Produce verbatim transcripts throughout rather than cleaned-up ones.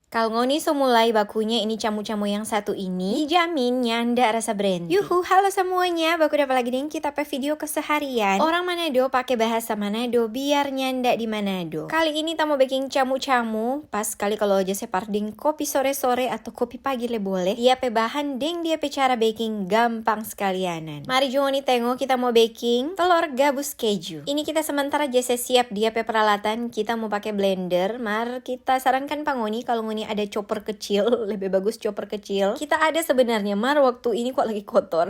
Kalo ngoni so mulai bakunya ini camu-camu yang satu ini, dijamin nyanda rasa brenti. Yuhu, halo semuanya, baku dapa lagi deng kita pe video keseharian. Orang Manado pake bahasa Manado biar nyanda di Manado. Kali ini ta mo beking camu-camu, pas skali kalo ja se par deng kopi sore-sore atau kopi pagi le boleh. Dia pe bahan deng dia pe cara beking gampang skalianan. Mari jo ngoni tengo, kita mo beking telor gabus keju. Ini kita sementara ja se siap dia pe peralatan, kita mo pake blender, mar kita sarankan pa ngoni kalo ngoni ada chopper kecil, lebe bagus chopper kecil. Kita ada sebenarnya, mar waktu ini kwa lagi kotor.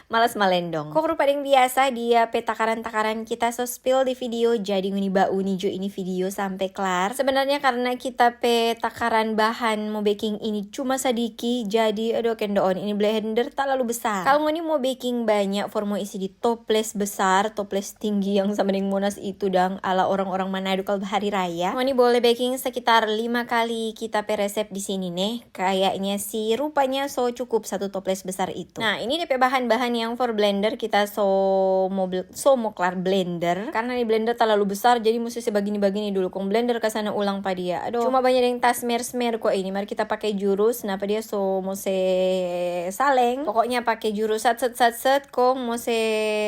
Malas malendong. Kong rupa deng biasa, dia pe takaran-takaran kita so spill di video, jadi ngoni bauni jo ini video sampe klar. Sebenarnya karna kita pe takaran bahan mo beking ini cuma sadiki, jadi aduh kendoon, ini blender talalu besar. Kalo ngoni mo beking banya for mo isi di toples besar, toples tinggi yang sama deng Monas itu dang, ala orang-orang Manado kalo hari raya, ngoni boleh beking sekitar lima kali kita pe resep di sini ne. Kayaknya sih, rupanya so cukup satu toples besar itu. Nah, ini depe bahan-bahan yang for blender kita so mo bl-, so mo klar blender. Karna ni blender talalu besar, jadi musti se bagini-bagini dulu. Kong blender ka sana ulang pa dia. Aduh, cuma banya deng tasmer-smer kwa ini. Mari kita pake jurus. Napa dia so mo se saleng. Pokoknya pake jurus sat, set, sat, set. Kong mo se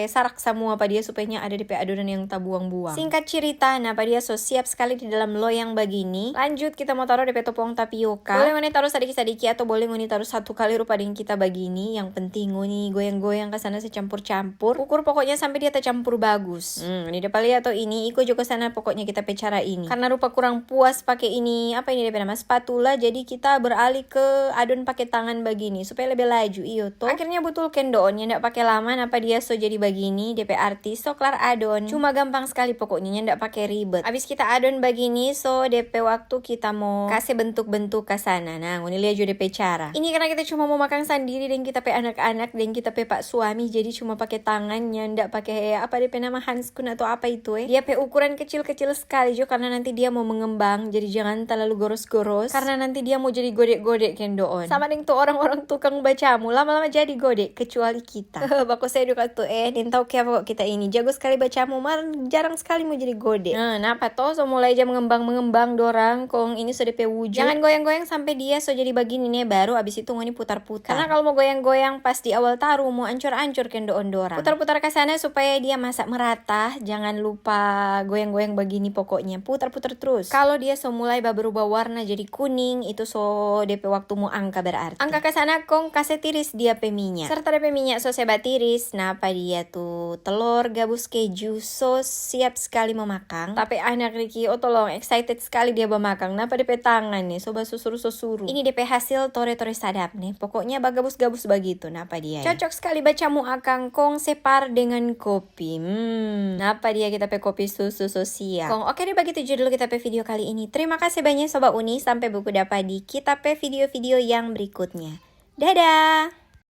sarak samua pa dia supaya nya ada depe adonan yang tabuang-buang. Singkat cerita, napa dia so siap skali di dalam loyang bagini. Lanjut, kita mo taro depe topong tapioka. Boleh ngoni taro sadiki-sadiki atau boleh ngoni taro satu kali rupa deng kita bagini. Yang penting ngoni goyang-goyang ka sana se campur-campur. Ukur pokoknya sampe dia tacampur bagus. Hmm, ini depe lia to ini, iko jo ka sana pokoknya kita pe cara ini. Karna rupa kurang puas pake ini, apa ini depe nama, spatula, jadi kita beralih ke adon pake tangan bagini supaya lebe laju, iyo to. Akhirnya butul kendoon, nyanda pake lama, napa dia so jadi bagini, depe arti so klar adon. Cuma gampang skali pokoknya, nyanda pake ribet. Abis kita adon bagini, so depe waktu kita mo kase bentuk-bentuk ka sana. Nah, ngoni lia jo depe cara. Ini karna kita cuma mo makang sandiri deng kita pe anak-anak, deng kita pe pak suami, jadi cuma pake tangan, nyanda pake apa depe nama, hanskun atau apa itu, eh. Dia pe ukuran kecil-kecil skali jo, karna nanti dia mo mengembang, jadi jangan talalu goros-goros, karna nanti dia mo jadi gode-gode kendoon. Sama deng tu orang-orang tukang bacamu, lama-lama jadi gode, kecuali kita. Bako sedu katu, eh, nintau kiapa kok kita ini. Jago skali bacamu, mar jarang skali mo jadi gode. Nah, napa to? So mulai ja mengembang-mengembang dorang, kong ini so depe wujud. Jangan goyang-goyang sampe dia so jadi bagini ne, baru abis itu ngoni putar-putar. Karna kalo mo goyang-goyang pas di awal taru, mo ancor-ancor kendoon dorang. Putar-putar ka sana supaya dia masak merata. Jangan lupa goyang-goyang bagini pokoknya. Putar-putar trus. Kalo dia so mulai baberubah warna jadi kuning, itu so depe waktu mo angka berarti. Angka ka sana kong kase tiris dia pe minya. Serta depe minya so se batiris, napa dia tu telor gabus keju so siap skali mo makang. Tapi anak Riki, oh tolong, excited skali dia bamakang. Napa depe tangan ni so basusuru-susuru. Ini depe hasil tore-tore sadap ni. Pokoknya bagabus-gabus bagitu, napa dia. Cocok skali bacamu akang kong se par dengan kopi. Hmm, napa dia kita pe kopi susu so siap. Kong oke deh, bagitu jo dulu kita pe video kali ini. Terima kasih banyak Sobat Uni, sampe baku dapa di kita pe video-video yang berikutnya. Dadah!